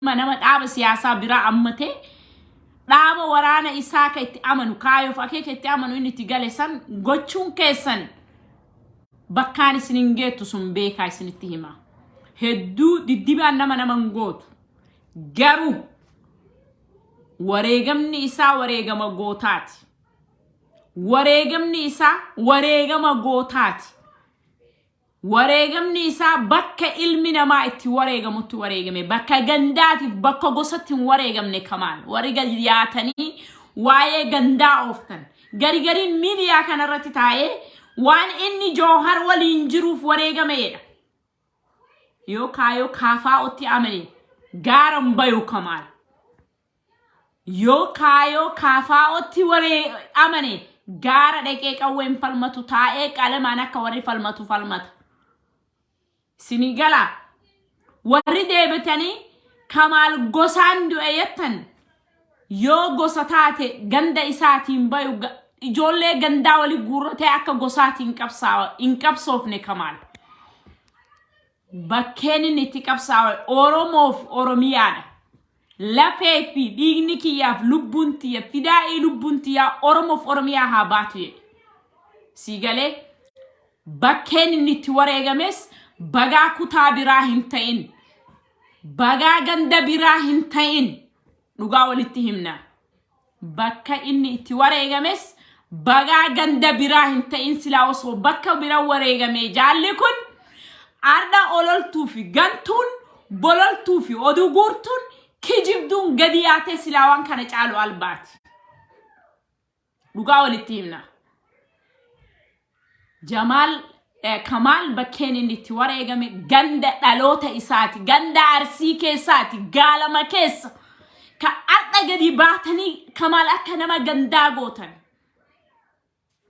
Nama dhaaba siyaasaa biraa ammatee, dhaaba waraana isaa ka itti amanu, kaayoof akeeka itti amanu inni itti gale san gochuun keessan bakkaan isin hin geettu. Sun beekaa, isinitti hima. Hedduu diddibaan nama hin gootu. Garuu wareegamni isaa wareegama gootaati. Wareegamni isaa wareegama gootaati. Wareegamni isaa bakka ilmi namaa itti wareegamutti wareegame. Bakka gandaatiif bakka gosatti hin wareegamne Kamaal. Warri gadi yaatanii waa'ee gandaa ooftan. Gari gariin miidiyaa kanarratti taa'ee waan inni Joohar waliin jiruuf wareegameedha. Yoo kaayoo kaafaa'otti amane gaaran bayu Kamaal. Yoo kaayoo kaafaa'otti waree amane gaara dhaqee qawween falmatu, taa'ee qalamaan akka warri falmatu falmata. Isinii galaa? Warri deebitanii Kamaal gosaan du'e jettan, yoo gosa taate ganda isaatiin bayu, ijoollee gandaa wali guurratee akka gosaatiin qabsaawa hin qabsoofne Kamaal. Bakkeen inni itti qabsaawe Oromoof Oromiyaadha. Lafee fi dhiigni kiyyaaf lubbuun tiyya, fidaa'ii lubbuun tiyyaa Oromoof Oromiyaa haa baatu jedhe. Sii galee? Bakkeen inni itti wareegames bagaa kutaa biraa hin ta'in. Bagaa ganda biraa hin ta'in. Dhugaa walitti himna. Bakka inni itti wareegames bagaa ganda biraa hin ta'in. Silaa osoo bakka bira wareegame, jaalli kun arda ololtuu fi gantuun, bololtuu fi oduu guurtuun, kijibduun gadi yaatee silaa waan kana caalu albaati. Dhugaa walitti himna. Jamaal Kamaal bakkeen inni itti wareegame ganda dhaloota isaati. Ganda Arsii keessaati. Gaalama keessa. Ka har'a gadi baatanii Kamaal akka nama gandaa gootan.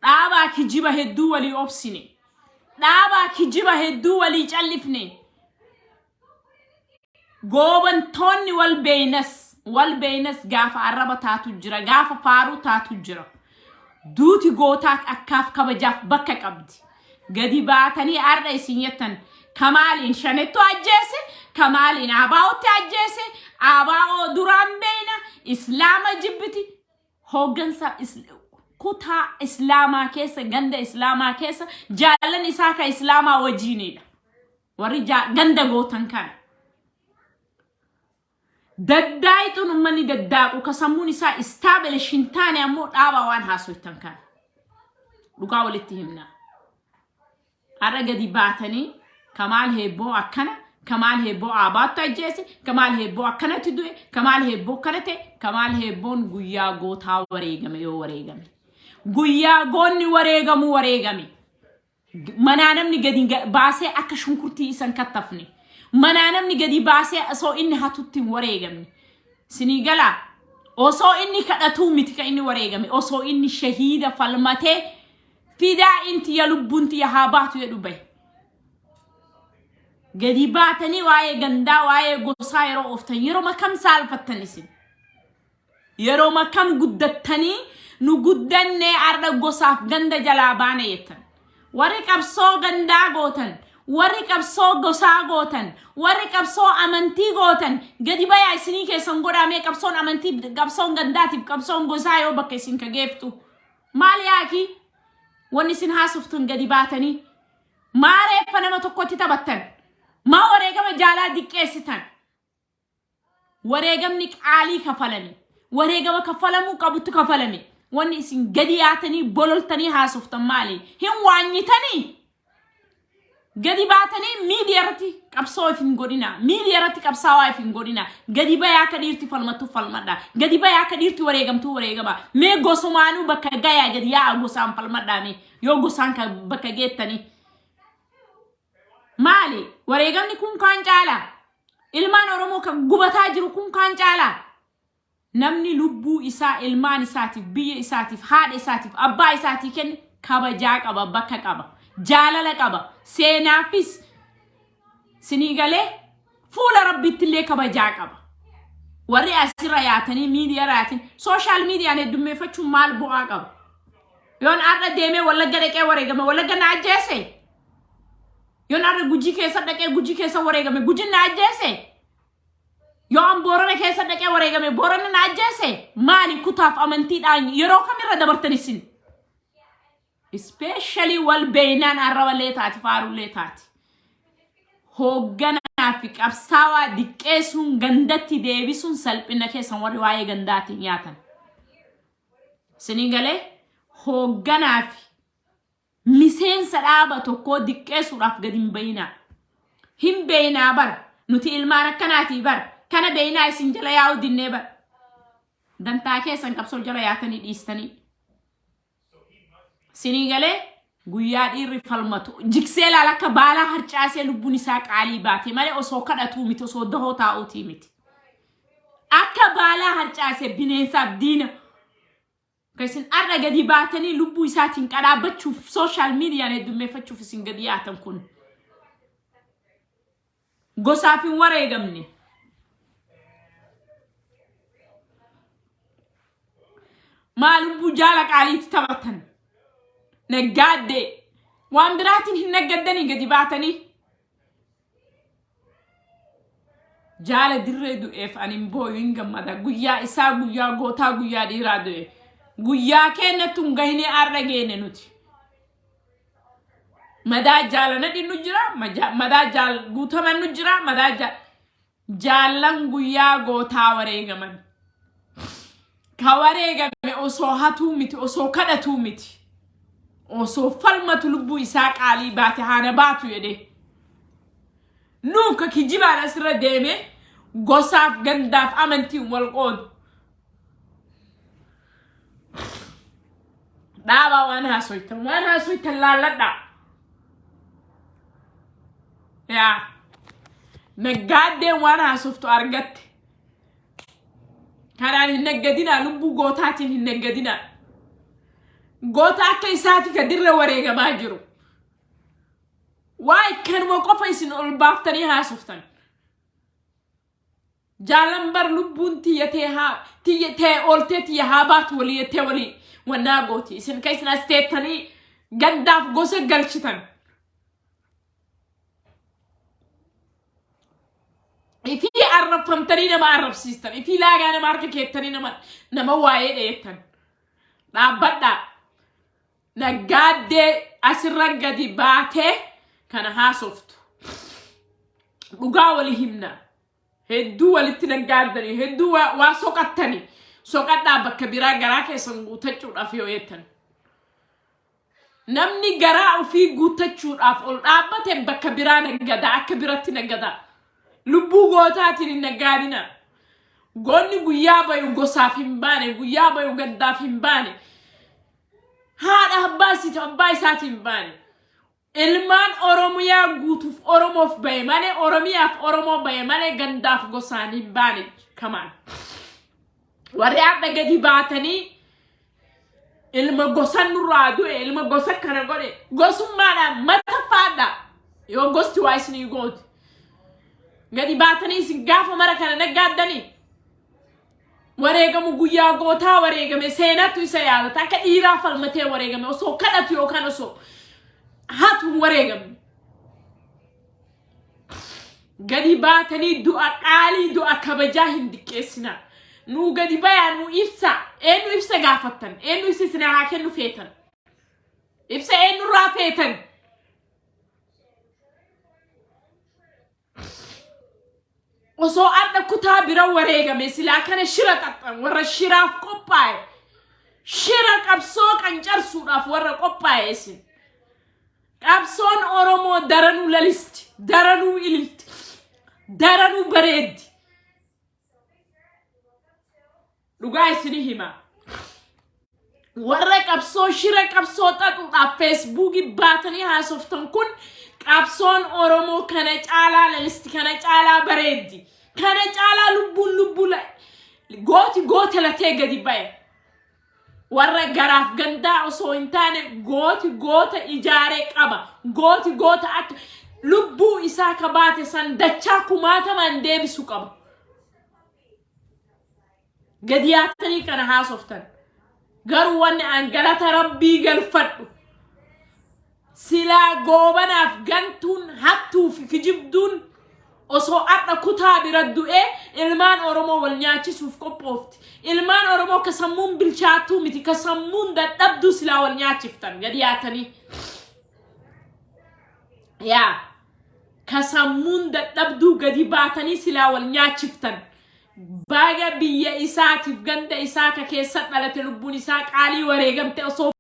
Dhaabaa kijiba hedduu walii obsine. Dhaabaa kijiba hedduu walii callifne. Goobantoonni wal beeynas, wal beeynas, gaafa arraba taatu jira, gaafa faaruu taatu jira. Duuti gootaa akkaaf kabajaaf bakka qabdi. Gadi baatanii har'a isin jettan Kamaaliin Shanettu ajjeese, Kamaaliin Abaa'otti ajjeese, Abaa'oo duraan beeyna, Islaama jibbiti. Hooggansa kutaa Islaamaa keessa, ganda Islaamaa keessa jaallan isaa ka Islaamaa wajjiinidha. Warri ganda gootan kana. Daddaayixuun uummanni daddaaqu ka sammuun isaa establish hin taane ammoo dhaabaa waan haasoytan kana. Dhugaa walitti himna. Har'a gadi baatanii Kamaal Heebboo akkana, Kamaal Heebboo Aabaattu ajjeese, Kamaal Heebboo akkanatti du'e, Kamaal Heebboo akkana ta'e. Kamaal Heebboon guyyaa gootaa wareegame yoo wareegame. Guyyaa goonni wareegamu wareegame. Manaa namni gadi baasee akka shunkurtii isan kattafne. Manaa namni gadi baasee osoo inni hatutti hin wareegamne. Sinii galaa? Osoo inni kadhatuu miti kan inni wareegame. Osoo inni shahiida falmatee fidaa inti ya lubbuun tiyya haa baatu jedhu bahe. Gadi baatanii waa'ee gandaa, waa'ee gosaa yeroo ooftan yeroo kam saalfattan isin? Yeroo kam guddattanii nu guddannee arda gosaaf ganda jalaa baane jettan? Warri qabsoo gandaa gootan, warri qabsoo gosaa gootan, warri qabsoo amantii gootan gadi bayaa, isinii keessan godhaamee. Qabsoon amantii, qabsoon gandaatiif qabsoon gosaa yoo bakka isin ka geeftu maal yaaki wanni isin haasoftun gadi baatanii? Maa reeffa nama tokkotti taphattan? Maa wareegama jaalaa diqqeessitan? Wareegamni qaalii kafalame. Wareegama kafalamuu qabutti kafalame. Wanni isin gadi yaatanii bololtanii haasoftan maali? Hin waanyitanii? Gadi baatanii miidiyaa irratti qabsoo if hin godhina. Miidiyaa irratti qabsaawaa if hin godhina. Gadi bayaa, akka dhiirti falmattu falmadha. Gadi bayaa, akka dhiirti wareegamtuu wareegama. Mee gosumaanuu bakka gayaa, gadi yaa'a, gosaan falmadhaa mee. Yoo gosaan bakka geettanii. Maali? Wareegamni kun kaan caalaa? Ilmaan Oromoo kan gubataa jiru kun kaan caalaa? Namni lubbuu isaa ilmaan isaatiif, biyya isaatiif, haadha isaatiif, abbaa isaatii kenne kabajaa qaba, bakka qaba, jaalala qaba. Seenaafis sinii galee fuula Rabbiitti illee kabajaa qaba. Warri asirra yaatanii miidiyaa yaatanii social miidiyaan heddummeeffachuun maal bu'aa qaba? Yoon har'a deemee Wallagga dhaqee wareegame, Wallagga na ajjeese? Yoon har'a Gujii keessa dhaqee, Gujii keessa wareegame, Gujiin na ajjeese? Yoo an Boorana keessa dhaqee wareegame Boorana na ajjeese maali kutaaf amantiidhaan yeroo kamirra dabartan isin? Especially wal beeynaan arraballee taati faarullee taati. Hoogganaa fi qabsaawaa diqqeessuun gandatti deebisuun salphina keessan warri waa'ee gandaatiin nyaatan. Isinii galee hoogganaa fi miseensa dhaaba tokkoo diqqeessuudhaaf gadi hin bayinaa. Hin beeynaa bara. Nuti ilmaan akkanaatii bara. Kana beeynaa isin jala yaa'uu dinnee bara. Dantaa keessan qabsoo jala yaatanii dhiistanii. Sinii galee guyyaa dhiirri falmatu jiksee laala akka baalaa harcaasee lubbuun isaa qaalii baate malee osoo kadhatuu miti osoo dahoo taa'uutii miti. Akka baalaa harcaasee bineensaaf diina. Kan isin har'a gadi baatanii lubbuu isaatiin qadhaabbachuuf sooshaal miidiyaan heddummeeffachuuf isin gadi yaatan kun. Gosaaf hin wareegamne. Maa lubbuu jaala qaaliitti taphatan. Naggaaddee. Waan biraatiin hin naggaddanii gadi baatanii. Jaala dirree du'eef ani hin booyu hin gammada. Guyyaa isaa guyyaa gootaa guyyaa dhiiraa du'e. Guyyaa keenyattu hin gahinee har'a geene nuti. Madaa jaala nadhi nu jira, madaa jaal guutaman nu jira, madaa jaal jaallan guyyaa gootaa wareegaman. Ka wareegame osoo hatuu miti, osoo kadhatuu miti. Osoo falmatu lubbuu isaa qaalii baate haana baatu jedhee. Nuu ka kijibaan asirra deeme gosaaf gandaaf amantiin wal qoodu. Dhaabaa waan haasoytan waan haasoytan laalladhaa. Yaa naggaaddeen waan haasoftu argatte. Kanaan hin naggadinaa lubbuu gootaatiin hin naggadinaa. Goota akka isaati ka dirra wareegamaa jiru. Waa'ee kanuma qofa isin ol baaftanii haasoftan. Jaalan bar lubbuun tiyya tee haa tiyya tee ooltee tiyya haa baatu walii jettee walii wannaa gooti. Isin kan isin as teettanii gandaaf gosa galchitan. Ifii arrabfamtanii nama arrabsiistan. Ifii laagaa nama harka keettanii nama nama waa'ee dheettan. Dhaabbadhaa. Naggaaddee asirra gadi baatee kana haasoftu. Dhugaa wali himna. Hedduu walitti naggaaddanii, hedduu waa soqattanii, soqadhaa bakka biraa garaa keessan guutachuudhaaf yoo jettan. Namni garaa ofii guuttachuudhaaf ol dhaabbate bakka biraa naggadaa, akka biratti naggadaa. Lubbuu gootaatiin hin naggaadina. Goonni guyyaa bayu gosaaf hin baane, guyyaa bayu gaddaaf hin baane. Haadha abbaa isiif abbaa isaatiin hin baane. Ilmaan Oromiyaa guutuuf Oromoof bahe malee Oromiyaaf Oromoo bahe malee gandaaf gosaan hin baane kamaan. Warri har'a gadi baatanii ilma gosa nurraa du'e ilma gosa kana godhe gosummaadhaan mataffaadha yoo gosti waa isinii goote. Gadi baatanii isin gaafa mara kana naggaaddanii wareegamu guyyaa gootaa wareegame seenatu isa yaadata akka dhiiraa falmatee wareegame osoo kadhatu yookaan osoo hatu hin wareegamne. Gadi baatanii du'a qaalii du'a kabajaa hin diqqeessinaa. Nuu gadi bayaa nuu ibsa eenyu ibsa gaafattan eenyu ibsa isin haa kennu feetan ibsa eenyurraa feetan. Osoo adda kutaa bira wareegame silaa kana shira xaxxan warra shiraaf qophaa'e shira qabsoo qancarsuudhaaf warra qophaa'e isin. Qabsoon Oromoo daranuu lalisti, daranuu ililti, daranuu bareeddi. Dhugaa isinii hima. Warra qabsoo shira qabsoo xaxuudhaaf feesbuukii baatanii haasoftan kun qabsoon Oromoo kana caalaa lalisti, kana caalaa bareeddi, kana caalaa lubbuun lubbuu gooti goota latee gadi ba'e. Warra garaaf gandaa osoo hin taane gooti goota ijaaree qaba. Gooti goota akka lubbuu isaa ka baate san dachaa kumaatamaan deebisu qaba. Gadi yaattanii kana haasoftan. Garuu wanni an galata rabbii galfadhu. Silaa goobanaaf gantuun hattuu fi kijibduun Osoo har'a kutaa bira du'ee ilmaan Oromoo wal nyaachisuuf qophoofti. Ilmaan Oromoo ka sammuun bilchaattuu miti, ka sammuun dadhabduu silaa wal nyaachiftan gadi yaatanii. Yaa ka sammuun dadhabduu gadi baatanii silaa wal nyaachiftan. Baga biyya isaatiif ganda isaa ka keessa dhalate lubbuun isaa qaalii wareegamte osoo